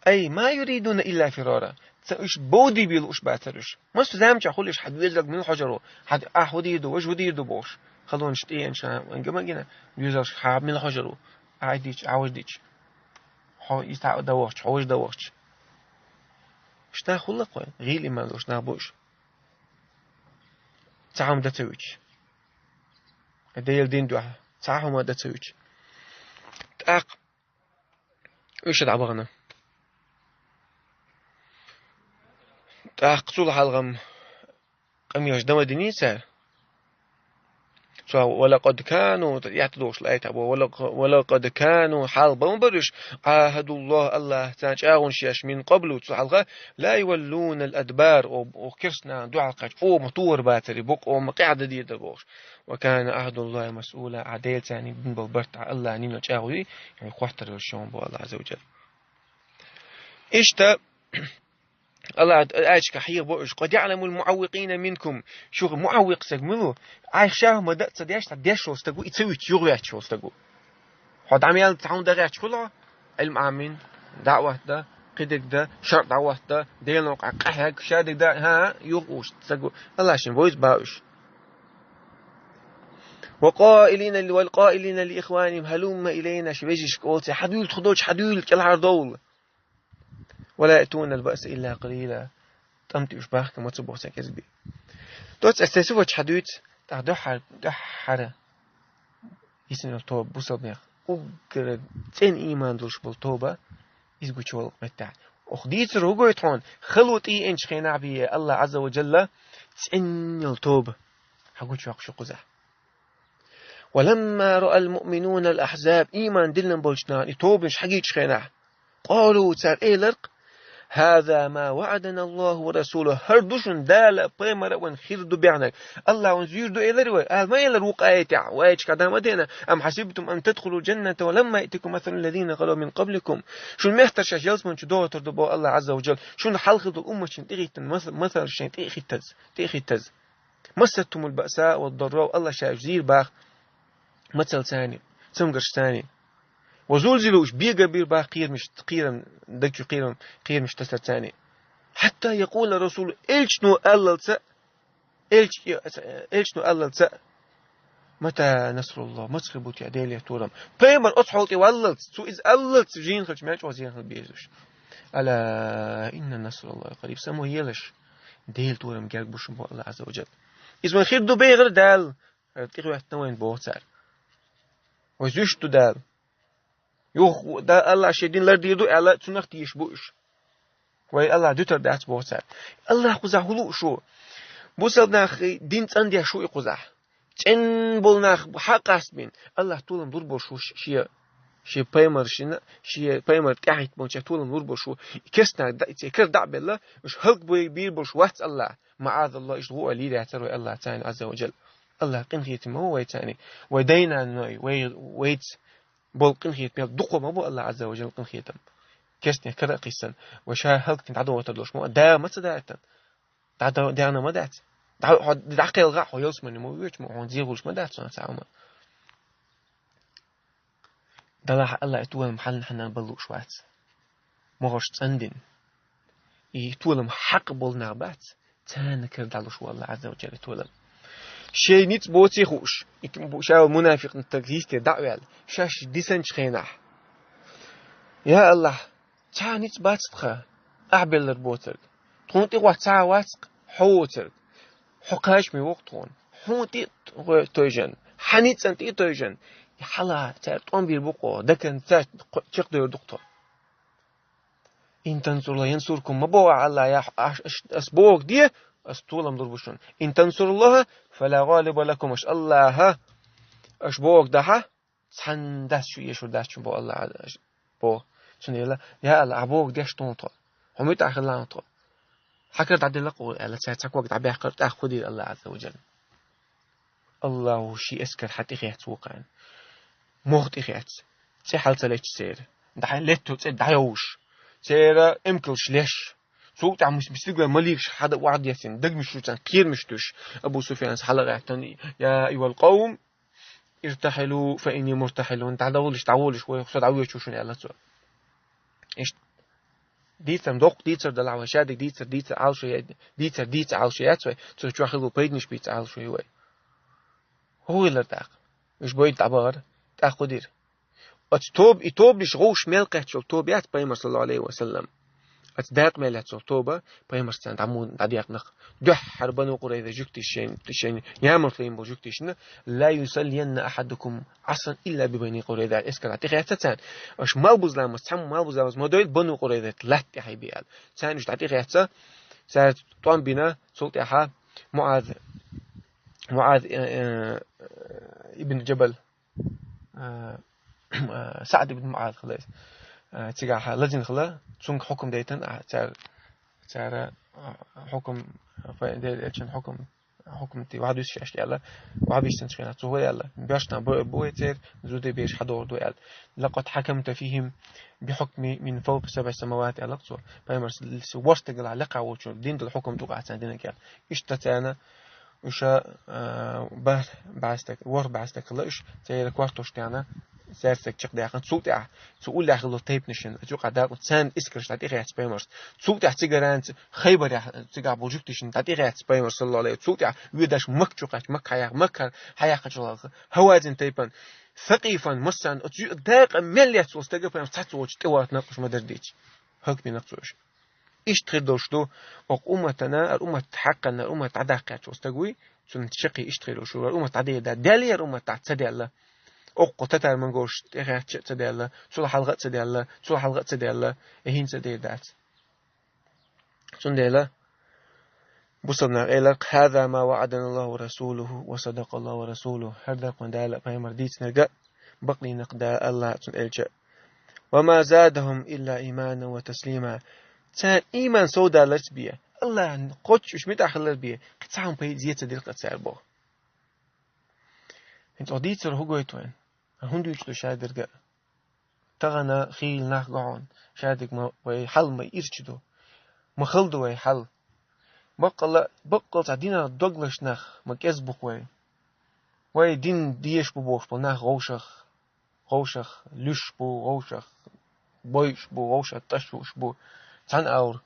أي ما يريدون إلا فرارا. Ца уьш бовдий бийла уьш бацар уьш. Массо заманчохь хуьлуш хьан доьзалг мила хьожар ву, хьан ахь хӀу дийр ду, важа хӀу дийр ду бохуш. Халонаш тӀеенча, ванга ма гина, доьзалш хьан мила хьожар ву, ахь дийча, ахь важа дийча. Хьо иза дан вахча, хьо важа дан вахча. Иштта хуьлла кхой, гӀийла иман долуш нах бу уьш. Цхьа хӀума дан ца вуьтуш. Делан дин дуьхьа. Цхьа хӀума дан ца вуьтуш. ТӀаккха уьш дӀабахана. ТӀаккха цул хьалха-м къамелаш дан ма динийца. Цо ولقد كانوا, тӀехьа долуш лаьтта бо, ولق-, ولقد كانوا, хьалха бан ма бара уьш, عاهدوا الله, Аллахьца чӀагӀонаш еш, من قبل, цул хьалха, لا يولون الأدبار, о, о керстанан дуьхьал кхаьчча, о, ма тухур бацар и букъ, о, ма къаьхьа дан дийр дар бохуш. وكان عهد الله مسؤولا, а Делаца дина болу барт а Аллахьа дина чӀагӀо ю, яъни хоттур йолуш ю бо Аллах Азза ва Джалла. Иштта, Аллах аьллачу хьеха бо уьш: قد يعلم المعوقين منكم. Шух муӀаввикъ стаг мила ву? Айхьа ша хӀума дан а ца деш, цхьа деш волу стаг ву, и ца вуьтуш юхаваьчча волу стаг ву. Хьо дӀа мел цхьа хӀума дан гӀерташ хуьлу хьо? Ӏилма Ӏамийна, даӀват дан, кхидерг дан, шарӀ дӀахӀотта, Делан къа-, къахьегна, шадерг дан, хӀан, юха уьш стаг ву. Аллах шен войза ба уьш. وقائلين، والقائلين لإخوانهم هلم إلينا، шу вежаршка олу цара: «Хьадуьйла, тхо долчу хьадуьйла, кӀелхьардовла». ولا يأتون البأس إلا قليلا. ТӀам тӀе уьш бахка ма ца боху цхьа кӀезиг бен. Доцца аса тесна вачу хьадуьйцу, тӀаккха дуьххьара, дуьххьара йисина йолу тоба бусалбанех. Уггара цӀена ийман долуш болу тоба, иза гучуволу меттехь. Оха дийцар хӀу гойту хьуна, хало тӀееанчу хенахь бен Аллах Азза ва Джалла цӀена йолу тоба хьан гучувоккхуш ю кхузахь. ولما رأى المؤمنون الأحزاب، ийман диллина болчу нахана и тобанаш хьагийчу хенахь, قالوا، цара элира-кх: هذا ما وعدنا الله ورسوله، хӀара ду шуна Дала а, пайхамара а вайна хир ду баьхнарг. Аллах вайна зуьйр ду элира вай, ала ма элира вукху аятехь, вай аьллачу хадам а дена: أم حسبتم أن تدخلوا الجنة ولما يأتكم مثل الذين خلوا من قبلكم. Шуна мехтара шаьш ялсамани чу догӀуьйтур ду боху Аллах Азза ва Джалла, шуна хьалха долу умматашна тӀехӀиттина маса-, масалш шайна тӀе а хӀиттаза, тӀе а хӀиттаза. مستهم البأساء والضراء، Аллах шаьш зийр баха мацалла царна, цамгарш царна. وزلزلوا، уьш бегабир баха кхерамаш, кхерам, дагчу кхерам, кхерамаш тасар царна. حتى يقول الرسول، элчано аллалца, элч-, элчано аллалца: متى نصر الله، маца хир бу те Деле турам? Пайхамар оцу хьол тӀе валлалц, цо иза аллалц жийна хилча, мел чӀогӀа зийна хила безаш. ألا إن نصر الله قريب، само елаш, Делан турам герга бу шуна боху Аллах Азза ва Джалла. Иза вайн хир ду бехира Дала, тӀехӀоьттина вайна боху цара. Вай зуьйш ду Дала. Юха да Аллах шен дин лардийр ду аьлла, цунах тешаш бу уьш. Вай Аллах дуьтур дац боху цара. Аллах кхузахь хӀу лууш ву? Бусалба нах дин цӀандеш ву и кхузахь. ЦӀена болу нах хьакъ къастабина, Аллах толам лур болуш ву шен Шен пайхамаршна, шен пайхамар тӀаьхьахӀитта болча толам лур болуш ву. Керстанаш да, церан кара дӀа а белла, уьш хӀаллакбе бийр болуш вац АллахӀ. МаӀазаллахӀ, иштта гӀо а лийр яцара вай АллахӀ царна, Ӏазза ва Джалла. АллахӀ къинхетам ма ву вай царна. Вай дай-наной, вай, вайца болу къинхетам мел дукха ма бу АллахӀ, Ӏазза ва Джалла, къинхетам. Керстанех кара а кхиссина, вай ша хӀаллакдина дӀадохуьйтур долуш ма ву, да ма ца даийтина. ДӀа-, дӀа-, дегӀна ма дац. ДӀа-, хьо дӀакхелхахь, хьо ялсамане ма воьдуш, ма хьуна зен хуьлуш ма дац хьуна цхьа хӀума. Делахь АллахӀ и толам хьанна-хьанна бан лууш вац. МогӀарш цӀандина. И толам хьакъ болу нах бац, царна кара дӀалуш ву АллахӀ, Ӏазза ва Джалла, и толам. Шайн ницкъ боций хууш, и т-, бу-, ша ву мунафикъ стаг йисте дӀа а ваьлла, шаьш дисинчу хенахь: «Я АллахӀ, цхьа а ницкъ бац тхан, ахь беллар боцург. Тхуна тӀе гӀо цхьа а вац-кх хьо воцург. Хьо кхачаме ву-кх тхуна. Хьуна тӀе а тойжан, хьан ницкъана тӀе а тойжан, хьалха цара тӀом бийр бу-кх хьо, даканца чекхдевр ду-кх тхо». «Ин тансуруллахӀа янсуркум» ма боху АллахӀа, я аш, аш, ас бохург де, ас толам лур бу шуна. «Ин тансуруллахӀа, фала гӀалиба лакум», аш АллахӀа, аш бохург дахьа, цхьанна дац шу эшур дац шун боху АллахӀа, аш боху. Цундела, я АллахӀ, ахь бохург деш тхуна тхо. Хьо муьтӀахь хилла тхо. Хьан кара дӀаделла-кх вай аьлла, цара цхьа ког дӀабаьккхира, тӀаккха хӀун дира АллахӀ, Ӏазза ва Джалла? АллахӀа шен эскар хьан тӀехецна вукхарна. Мох тӀехецна. ЦӀе хьала ца летча церан. ДӀа-, летто цӀе дӀайовш. Церан эмкалш леш. Цул тӀаьхьа мис-, мис стигала маликаш хьада охьадессина, дагамаш ю царна, кхерамаш туьйсуш. Абу Суфьяна хьалагӀаьттина: «Я айюхал къавм, иртахьилу, фа инни муртахьилун». ДӀадовлалаш, дӀаволалаш, вай, со дӀавоьдуш ву шуна, аьлла цо. Иштта. Дийцар, доккха дийцар делахь вай, шадерг дийцар, дийца Ӏалашо я-, дийцар, дийца Ӏалашо яц вай, цу чохь хилла пайданаш бийца Ӏалашо ю вай. ХӀун хилар тӀаккха? Уьш бойда дӀабахара, тӀаккха хӀун дира? Оцу тоб-, и тобанаш гӀовш мел кхаьччул тоба яц пайхамар, саллаллаху Ӏалайхи ва саллам. Оцу дакъа мел яц цул тоба, пайхамаршца дӀа мо-, дӀадекънах. Дуьххьара Бану Къурайза жуьгтий шайн, шайн ямартлийна болу жуьгтий шина: «Ла юсаллиянна ахьадукум Ӏасран илла би Бани Къурайза», эскар тӀехецна царна. Аша малбуза ламаз, цхьамма малбуза ламаз ма дойла Бану Къурайза латта тӀехь бен аьлла. Царна уьш дӀатӀехецна, цара тӀом бина, цул тӀаьхьа МуӀаз, МуӀаз, э, э, ибн Джабал, э, э, СаӀд ибн МуӀаз хила иза. Э, цигахь лазийна хила, цуьнга хьукам дайтина, а, цара, цара, а, хьукам, фа-, Делан элчан хьукам, хьукам ти вахьа дуьсуш аьлла, вахьа бийшинчу хенахь цо хӀун аьлла: «Боьршна бу, бу вай церан, зударий бераш хьадогӀур ду», аьлла. «Лакъад хьакамта фихим бихьукми мин фавкъи сабӀи самават», аьлла цо. Пайхамар с-, с-, ворхӀ стагал лекха волчу дин долу хьукам ду-кх ахь царна динарг аьлла. Иштта царна уьш, а, бархӀ бӀе стаг, ворхӀ бӀе стаг хилла уьш, церан кортош тӀехь, цаьрца чекхдаьккхина. Цул тӀаьхьа цу уллехь хилла тайпанашна, цу юкъахь дакъа царна эскарш дӀатӀехецна пайхамаршна. Цул тӀаьхьа цигара цигахь болу жуьгташна дӀатӀехецна пайхамар, саллаллаху Ӏалайхи. Цул тӀаьхьа воьдуш Макка чу кхаьчна, Макка хьаяьккха, Макка хьаяьккхинчул тӀаьхьа Хьавазин тайпана, Сакъифан, массарна, оцу дакъа мел лаьцна волу стага пайхамар цхьацца воцуш тӀевоттуш-кх ма дара дийцича. ХӀаллакбина-кх цо уьш. Иштта хир долуш ду, окху умматана, хӀара уммат хьакхарна, хӀара уммат дӀадаккхийча волу стаг вуй, цунна чаккхе иштта хир долуш ду, хӀара уммат дӀаделла, даьлла хӀара уммат дӀа ца даьлла. Окху татар-монголаш тӀехьаьчча а ца даьлла, цул хьалха а ца даьлла, цул хьалха а ца даьлла, э, хӀинца а дер дац. Цундела бусалба наха элира: «ХӀаза ма ваӀадана Аллаху ва расулуху ва садакъа Аллаху ва расулуху». ХӀара дакъа Дала, пайхамар дийцинарг а, бакълийнакъ да АллахӀ а, цуьнан элча а. «Ва ма задахум илла иманан ва таслима». Царна ийман совдаларца бен, АллахӀна кхоччуш муьтӀахь хилар бен, кхин цхьа хӀума пайда ца дира-кх цара боху. ХӀинца оха дийцар хӀун гойту вайна? ХӀун дуьйцуш ду шадерг а? Тахана хийла нах го хьуна, шадерг ма вай хьал ма ирча ду. Ма хала ду вай хьал. Баккъалла, баккъалла цхьа динах доглуш нах ма кӀезиг бу-кх вай. Вай дин дезаш бу бохуш болу нах гӀовшах, гӀовшах луьш бу, гӀовшах бойуш бу, вовшах тӀаш вууш бу. Цхьана агӀор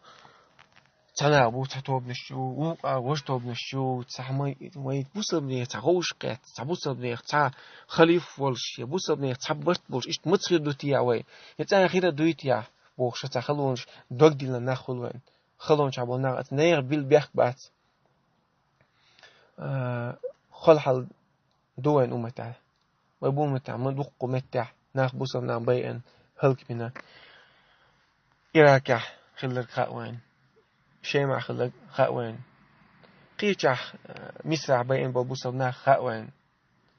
цхьана агӀор бу цхьа тобанаш чу, вукху агӀор важа тобанаш чу, цхьа хӀума, вай бусалбанех цхьа гӀовшах кхетта, цхьа бусалбанех цхьа халиф волуш, я бусалбанех цхьа барт болуш, иштта маца хир ду те вай? Я цӀа хир а дуй те бохуш, цхьа халонаш дог диллина нах хуьлу вайн. Халонаш болу нах, оцу нехан билла бехк бац. А, хала хьал ду вайн умматехь. Вай бу умматехь ма дуккха меттехь нах, бусалба нах байъина, хӀаллакбина. Иракехь хилларг хаьа вайна. Шемахь хилларг хаьа вайна. Кхечахь, а, Мисрахь байъина болу бусалба нах хаьа вайна.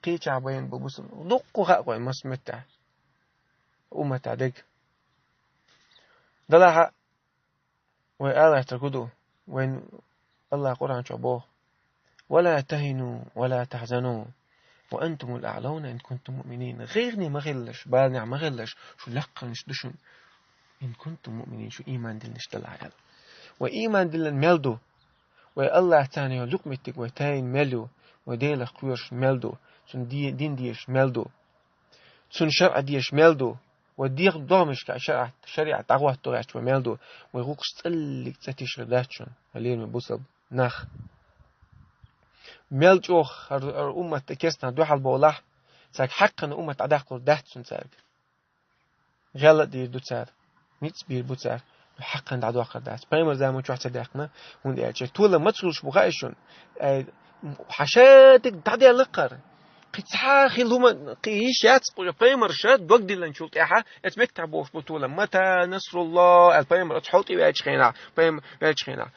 Кхечахь байъина болу бусалба, дуккха хаьа вайна массо меттехь. уммата дег. Далахьа, вай алайтар гуду, вайн Аллах Къуръан чу боху: «ولا تهنوا ولا تحزنوا وأنتم الأعلون إن كنتم مؤمنين». ГӀайгӀане ма хилалаш, баланехь ма хилалаш, шу лаккхарнаш ду шуна, «إن كنتم مؤمنين», шу ийман диллинарш далахь аьлла. Вай ийман диллина мел ду, вай Аллах царна йолу юкъаметтиг вай тайна мел ю, вай Делах кхоьруш мел ду, цунна де-, дин дезаш мел ду, цунна шарӀа дезаш мел ду, вай дегӀан догӀмашка шариӀат, шариӀат дӀахӀотто гӀерташ вай мел ду, вай гӀуллакхаш цӀаллиг цӀа тишар дац шуна, хьалийра ма бусалба нах. Мел чӀогӀа хӀара, хӀара уммат тӀе керстанах дуьхьал бовлахь, цаьрга хьакхана уммат дӀадаккхалур дац шуна цаьрга. ГӀелла а дийр ду цара, ницкъ бийр бу цара, но хьакхана дӀадоккхур дац. Пайхамар заман чохь ца даьккхина, хӀунда аьлча толам маца луш бу хаьа шуна. Ай, хьан ша дерг дӀаделла кхара. Кхин цхьа а хила хӀума, кхин йиш яц, кху пайхамарша дог диллинчул тӀаьхьа, эцу меттехь бохуш бу толам: «متى نصر الله؟» аьлла пайхамар оцу хьол тӀе ваьлчу хенахь, пайхамар ваьлчу хенахь.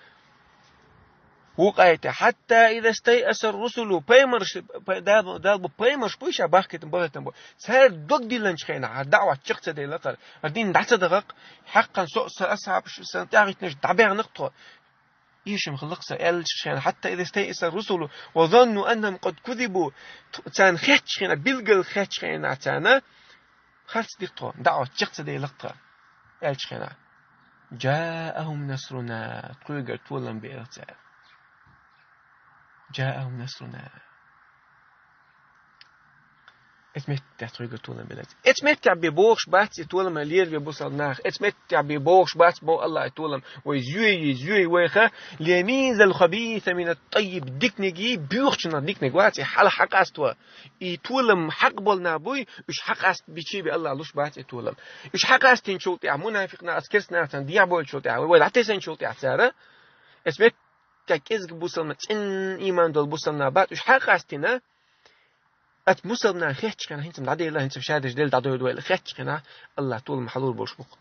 Вукху аятехь: «حتى إذا استيأس الرسل», пайхамарш, пай-, Дала, Дала бу пайхамарш буй ша бахкийтина, бахийтина бу. Цара дог диллинчу хенахь, хӀара даӀват чекх ца делла кхара, хӀара дин дӀа ца даха кхара, хьакхана со а, сан асхьабаш, сан тӀаьхьахӀиттинарш дӀабаьхна-кх тхо. Эшам хилла-кх сан аьллачу хенахь: «حتى إذا استيأس الرسل وظنوا أنهم قد كذبوا». Царна хетачу хенахь, билггал хетачу хенахь царна, харц ди-кх тхо, даӀват чекх ца делла-кх тхан, аьллачу хенахь: «جاءهم نصرنا», тхоьгара толам беара цара. «جاءهم نصرنا». Эцу меттехь тхоьгара толам беара цара. Эцу меттехь бен бохуш бац и толам лерабе бусалба нах. Эцу меттехь бен бохуш бац боху Аллах и толам. Вай зоьй, зоьй вайха: «ليميز الخبيث من الطيب». Диканиг, боьхачунах диканиг вац и хьала хьакъасто. И толам хьакъ болу нах буй, уьш хьакъаста бичий бен Аллах луш бац и толам. Уьш хьакъастийначул тӀаьхьа, мунафикъ нах, аса керста нах царна дехьа бойлучул тӀаьхьа, вай латесанчул тӀаьхьа цара, эцу меттехь кӀезиг бусалма, цӀена ийман долу бусалма нах бац, уьш хьакъастийна, аса мусалма нах хетчахьана, хӀинца дӀадела, хӀинца шадерш дела дӀадойду вайла хетчахьана, Аллах толам хьалур болуш бу-кх.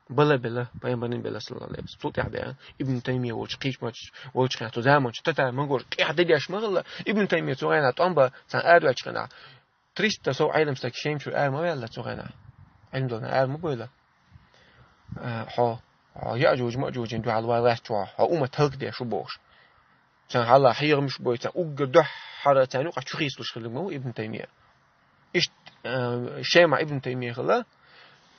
Бала бела, пайхамарийн бела, саллаллаху алейхи ва саллям. Цул тӀаьхьа беа, Ибн Таймия волчу кхечу мачаш волчу хенахь, цу заманчу татар-монгольш къехь де деш ма хилла. Ибн Таймия цу гӀайна тӀом бан, царна араваьллачу хенахь, триста сов Ӏелам стаг шайна чуьра ара ма ваьлла цу гӀайна. Ӏилма долу ара ма бойла. А, хьо, хьо Яъжуж-Маъжужийн дуьхьал ван лаьтташ ву, хьо уммат хӀаллакдеш ву бохуш. Царна хьалха хьехамаш бой, царна уггар дуьххьара царна юкъахь чу хийцалуш хилла ма ву Ибн Таймия. Иштта, а, Шема Ибн Таймия хилла,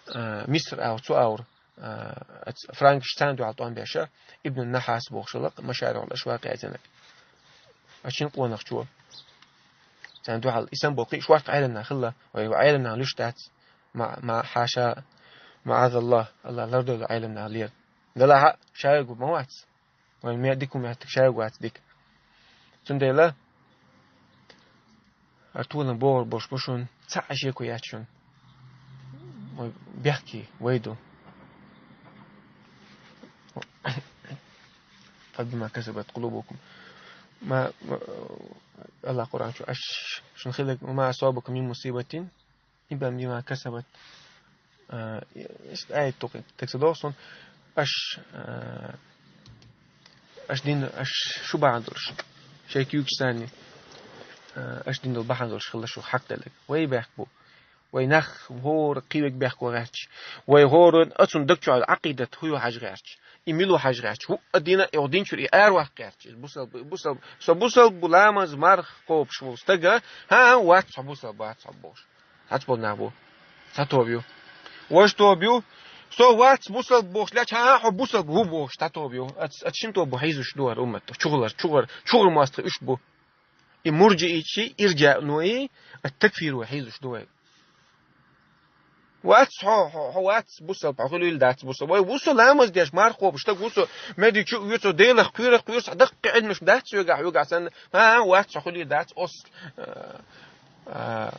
а, Миср агӀор, цу агӀор, а, оцу франкаш царна дуьхьал тӀом беш, Ибн Нахьас бохуш хилла, Машарихьул Ашвакъ яздинарг. Оцу шина къонахчо. Царна дуьхьал и санна болу кхин а шорта Ӏелам нах хилла, вай Ӏелам нах луьш дац, ма, ма, хьаша, маӀазаллах, Аллах лардойла Ӏелам нах лера. Делахь а шайга ма вац. Вайн ме-, дика ма-, меттиг шайга вац дика. Цундела, ара толам богӀур болуш бу шуна, цхьа а шеко яц шуна. Вай бехке, вай ду. فبما كسبت قلوبكم. Ма, ма, Аллах Къуръан чу, аш, шуна хиларг: «وما أصابكم من مصيبة إلا بما كسبت». А, иштта аят тукхи, текст доху суна, аш, а, аш дин, аш шу бахьана долуш, шайн куьйгаш санна, а, аш дин долу бахьана долуш хилла шу хьакъ делларг. Вай бехк бу. Вай нах хӀора кхин верг бехко гӀерташ. Вай хӀора оцунна даг чохь Ӏакъидат хӀун ю хьажа гӀерташ. И мила ву хьажа гӀерташ. ХӀуъа дина, и дин чуьра и араваккха гӀерташ. Иза бусалба, бусалба. Со бусалба ву, ламаз, марха кхобуш волу стага, хӀан, вац хьо бусалба, вац хьо бохуш. Цхьацца болу нах бу. Цхьа тоба ю. Важа тоба ю. Со вац бусалба бохуш лаьтташ, хӀан, хьо бусалба ву бохуш, цхьа тоба ю. Ац, ац шина тоба бу хьийзаш ду хӀара уммат. ЧугӀалара, чугӀара, чугӀара мостагӀий уьш бу. И мурджиичий, ирджаъной, ат-такфир вай хьийзаш ду вай. Вац хьо, хьо, хьо вац бусалба, хьо хуьлийла дац бусалба. Вай ву со ламаз деш, марха кхобуш стаг ву со, меди чу а вуьйцу, Делах кхоьрах кхоьру, цхьа даккхий Ӏилмаш дац соьгахь, хьоьгахь санна. ХӀан, вац хьо хуьлийла дац, ос, а, а,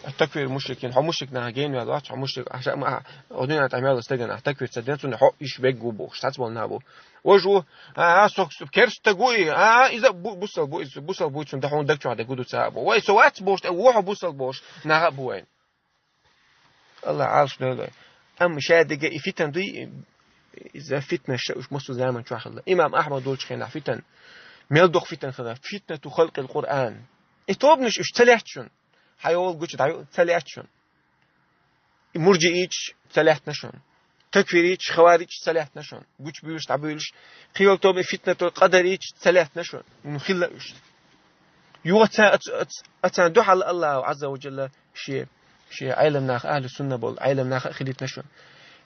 ат-такфир мушрикин, хьо мушрик наха гена ваьлла вац, хьо мушрик, а, ша, ма, а, о дуьнен тӀехь мел стагана, а, такфир ца ден, цунна хьо иш беггу бохуш, цхьацца болу нах бу. Важа ву, а, а, со, со керста стаг ву и, а, а, иза бу-, бусалба ву, иза бусалба ву, цунна хьуна даг чохь дерг гу ду ца а бу. Вай, со вац бохуш, тӀе ву хьо бусалба бохуш, наха а бу вайн. Аллах Ӏалаш дойла вай. Амма ша дерриге и фитан дуй, иза фитнаш уьш массо заман чохь хилла. Имам Ахьмад волчу хенахь фитан. Мел доккха фитан хилла. Фитнату халкъил Къуръан. И тобанаш уьш ца лаьтта шуна. Хьайолу гучу дӀа ца лаьтта шуна. мурджиича ца лаьттина шуна. Такфирича, хаварича ца лаьттина шуна. Гучабуьйлуш, дӀабуьйлуш. Кхыйола тоба фитнату къадарича ца лаьттина шуна. М, хилла уьш. Юха ца, ац-, ац-, ацарна дуьхьал Аллаху Азза ва Джалла шен, шен Ӏеламнах, ахьлу сунна болу Ӏеламнах а хилийтина шуна.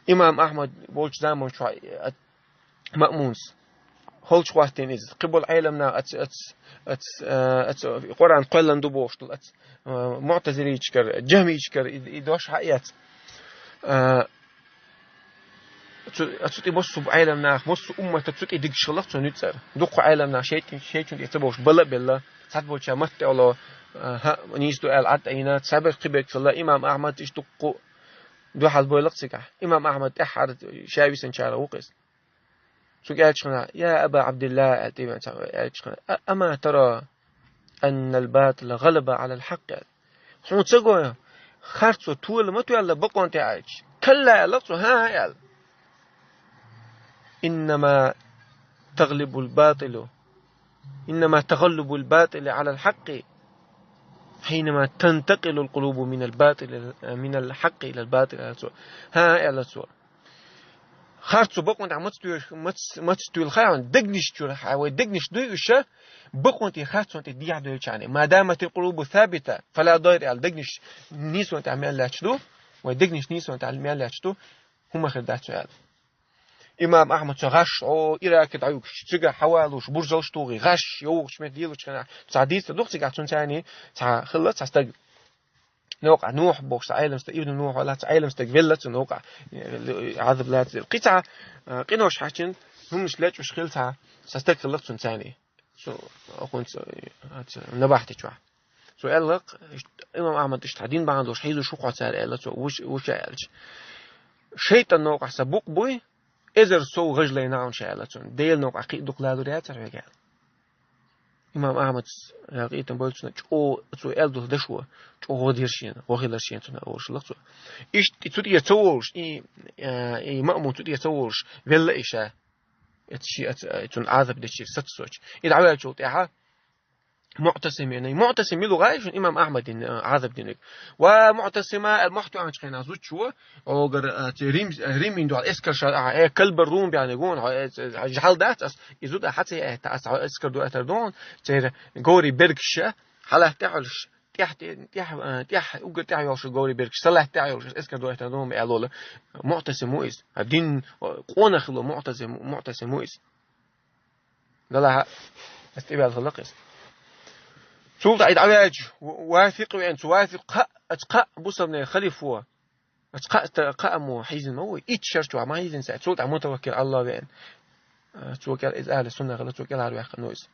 Имам Ахьмад волчу заманчохь, а, Маъмунс. ХӀолчу хӀоттийна иза. Кхин болу Ӏеламнах ац-, ац-, ац-, а, ац-, Къуръан кхоьллина ду бохуш долу ац-, а, муътазиличкара, джахмичкара и, и дош хьаэц. А, цу, а цу тӀе массо а Ӏеламнах, массо а уммата цу тӀе дигаш хилла цу нуьцкъара. Дуккха Ӏеламнах шайтӀин, шайтӀин тӀе ца бовлуш бала а белла, цхьаболчара матта тӀе оло, а, хӀа, нийса ду аьлла, Ӏад а йина, цхьаберш кхиберг хилла, имам Ахьмад иштта дуккха дуьхьал бойла-кх цигахь. Имам Ахьмад тӀаьххьара ша висинчарах ву-кх иза. Цуьнга аьлча хана: «Я Аба Ӏабдилла», — аьлла, тӀе веана цхьа аьлча хана: «А-, ама тара аннал батила гӀалаба Ӏалал хьакъ», — аьлла. Хьуна ца го, харцо тоьла ма тоьлла бакъонан тӀе аьлча? «Калла», — аьлла цо, «хӀан», — аьлла. «Иннама тагӀлибул батилу, иннама тагӀаллубул батили Ӏалал хьакъи, хьинама тантакъилул къулубу минал батили, минал хьакъи илал батили», — аьлла цо. «ХӀан», — аьлла цо. Харцо бакъонан тӀехь маца тоьш-, мац-, маца тоьлла хаьий хьуна, дегнаш чуьра, хьа, вай дегнаш дуй уьш, бакъонан тӀе, харцонан тӀе дехьадоьллачарна. «Ма даматил къулубу сабита, фала дайр», — аьлла, дегнаш нийсонан тӀехь мел лаьтташ ду, вай дегнаш нийсонан тӀехь мел лаьтташ ду, хӀума хир дац цу аьлла. Имам Ахьмад цу гӀаш, о, Ираке дӀаюгуш, цигахь хьавалуш, буржалш тухий, гӀаш, йовхачу метте лелачу хенахь, цхьа дийца ду-кх цигахь цунна царний, цхьа хилла цхьа стаг. Новкъахь Нухь бохуш цхьа Ӏелам стаг, Ибн Нухь вала цхьа Ӏелам стаг велла цу новкъахь, Ӏазап лаьцна. Кхин цхьа, а, къинош хьаьччина, хӀуманаш лечкъаш хилла цхьа, цхьа стаг хилла цунна царний. Цу, окхунца, а, цу набахти чохь. Цо аьлла-кх, ишт-, имам Ахьмад иштта дин бахьана долуш хьийзош ву-кх хьо цара аьлла, цо вуш-, вуша аьлча. ШайтӀан новкъахь сан букъ буй, эзар сов гӀаж лайна хьуна ша аьлла цунна. Делан новкъахь кхин а дукха лалур яцара хьоьга аьлла. Имам Ахьмад ялкъийтина бойла цунна чӀогӀа, цо аьлла долу дашо, чӀогӀа гӀо дира шена, гӀо хилира шена цунна олуш хилла-кх цо. Иштта цу тӀера ца волуш, и, а, и Маъмун цу тӀера ца волуш, велла и ша. Эцу ши, эцу, э, цунна Ӏазап дечуьра саццочу. И дӀаваьллачул тӀаьхьа Муътасим веана. Муътасим мила ву гӀай шуна имам Ахьмадин, э, Ӏазап динарг? «Ва Муътасима», аьлла, мохь тоьхначу хенахь зудчо, огар, э, цу Рим, э, Римин дуьхьал эскар ша, э, э, калбар рум баьхниг ву, э, э, э, жахьал дац ас, и зуда хьан ца яхьа, ас хьан эскар ду, эскар ду, церан говрий бергаш, хьалатта тӀехь а йолуш, тӀехь, тӀехь, э, тӀехь, уггар тӀехь йолуш говрий бергаш, салатта тӀехь йолуш, эскар ду, эскар ду, аьлла волу. Муътасим ву иза. Дин, э, къонах хилла Муътасим, Муътасим ву иза. Делахь, ас тӀебаьлла хилла-кх иза. Цул тӀаьхьа и дӀаваьлча, Васикъ веана, цу Васикъ кхаъ, ацу кхаъ бусалбанийн халифо, ацу кхаъ ста-, кхаъ мо хьийзина ма вуй, итт шарчохь ма хьийзина цо, цул тӀаьхьа Мутаваккил Алла веана. Цо кӀел-, иза ахьли сунна хилла, цо кӀелхьарваьккхина ву иза.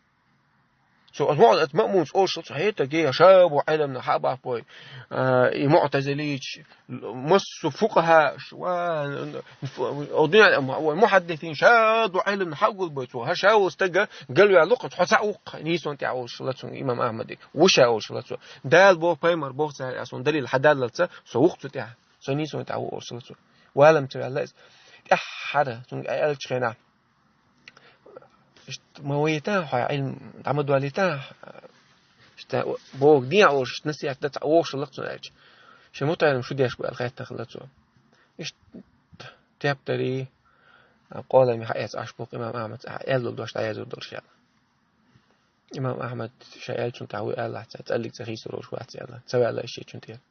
Цо, ма-, ма-, Маъмунс олуш, цо хьета гея, ша бу Ӏеламна хьа а баппой, а, и муътазилич, массо а фукъахьаш, ва, фу-, о, дуьнен, ва, мухьаддисин, ша ду Ӏеламна хьа а гулбой цо, хьан ша волу стага галваьлла-кх, хьо цхьаъ ву-кх нийсонан тӀехь олуш хилла цунна имам Ахьмаде. Ву ша олуш хилла цо. Дала боху, пайхамар боху цара, ас вон далил хьан даллалца, со ву-кх цу тӀехь, со нийсонан тӀехь ву олуш хилла цо. Валам ца ваьлла иза. ТӀаьххьара, цунга аьллачу хенахь, Иштта ма вайта, хьо Ӏилма дӀа ма долийта, иштта боху дехьа олуш, иштта насихьат дан цхьа вогӀуш хилла-кх цунна аьлча. Шен мутаӀеллам шу деш бу аьлла хаьттина хилла цо. Иштта тептарий, къолами хьаэца Ӏаш бу-кх имам Ахьмад, аьлла долу дош дӀаязур долуш аьлла. Имам Ахьмад ша аьллачунна тӀехь вуй аьлла, цхьа цӀаллиг ца хийцалуш вац аьлла, ца ваьлла иза шечун тӀера.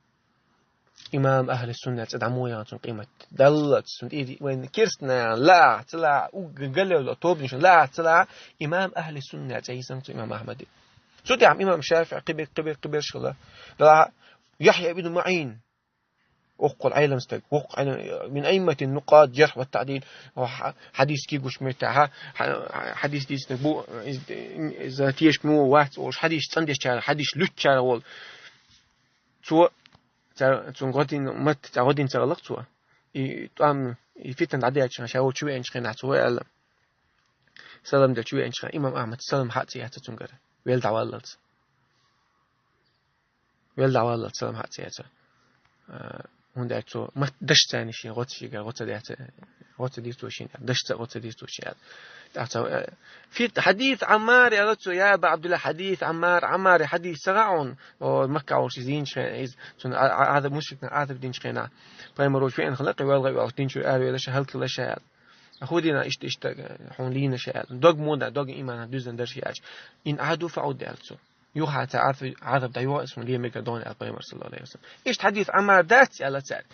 Имам ахьли сунна цӀе дӀа мо яхана цунна къемат даллалц, цунна тӀе вайн керстанашна лаахь, ца лаахь, уггар галевла тобанашна лаахь, ца лаахь, имам ахьли сунна цӀе йисина цу имам Ахьмаде. Цу тӀехь имам ШафиӀи кхибе-, кхибе-, кхиберш хилла. Делахь Яхья ибн МаӀин, воккхул Ӏелам стаг, воккхул Ӏелам, мин аимматин нукъад, джархь ва таъдил, хьа-, хьадис кийгуш меттахь, хьа-, хьадис дийцинарг бу, иза, иза тешаш мо вац олуш, хьадис цӀандешчара, хьадис луьттачара волу. Цо цара, цунна гӀо дина, матта цӀа гӀо дина ца гӀаллакх цо. И тӀом, и фитна дӀадаьлча, ша волчу веанчу хенахь цо вай аьлла. Салам делчу веанчу хенахь, имам Ахьмад салам хьа а ца яц цуьнгара. Вел дӀаваллалц. Вел дӀаваллалц салам хьа а ца яц. А, ХӀунда аьлча цо ма дашца шен гӀоцашка гӀоца деш, гӀоца дийцо шен, дашца гӀоца дийцо шен аьлла. ТӀаккха цо, э, фи хьадис Ӏаммар аьлла цо, я Аба Ӏабдуллахь, хьадис Ӏаммар, Ӏаммара хьадис ца хаьа хьона, о, Макка волча зийнача хенахь, из, цунна а-, а-, Ӏазап, мушрикашта Ӏазап динча хенахь, пайхамар волча веана хилла-кх, велха а воьлхуш, динчура аравелаш, хӀалакхилла ша аьлла. А хӀун дина иштта, иштта, э, хьона лийна ша аьлла. Дог мунда, дог иман дуьззина дар ша аьлча. إن عادوا فعد аьлла цо. Юха цар Ӏазап, Ӏазап дӀайоагӀа, цунна ле мегар ду аьлла пайхамара, саллаллахӀу Ӏалайхи ва саллам. Иштта хьадис Ӏаммара дац аьлла цар.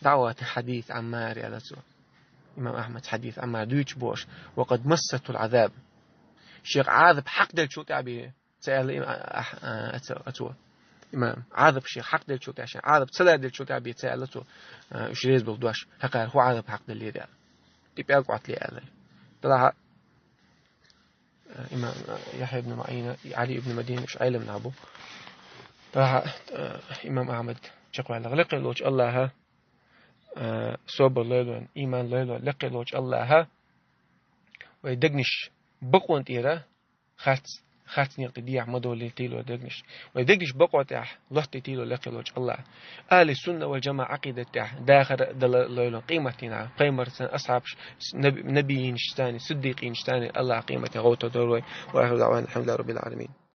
ДӀаоттадаь хьадис Ӏаммара аьлла цо. Имам Ахьмада хьадис Ӏаммара дуьйцуш бохуш: وقد مسته العذاب. Шех Ӏазап хьакхаделлачул тӀаьхьа бен ца аьлла им-, а-, а-, а-, а-, цо, а цо. Имам, Ӏазап шех хьакхаделлачул тӀаьхьа, шен Ӏазап ца ладеллачул тӀаьхьа бен ца аьлла цо, а, уьш реза болу дош, хьакхара хӀун Ӏазап хьакхаделлера аьлла. И пӀелг Ӏоттале аьлла. Делахь, а, имам, а, Яхья ибн Маъина, Ӏали ибн Мадини, уьш Ӏелам нах бу. Делахь, а, имам Ахьмад чекхваьлла: лекха волчу АллахӀа, а, собар лойла вайна, иман лойла вайна, лекха волчу АллахӀа вайн дегнаш бакъонан тӀера харц, харц некъа тӀе дехьа ма долийтийла вайн дегнаш. Вайн дегнаш бакъонан тӀехь лоттийтийла лекха волчу АллахӀа. Ахьли сунна вал жамаӀа Ӏакъидат тӀехь дахар а дала лойла вайна къематдийнахь, пайхамаран асхьабаш, наби-, набийинаш царна, сиддикъинаш царна АллахӀа къематдийнахь гӀовттор дора вай. وآخر دعوانا أن الحمد لله رب العالمين.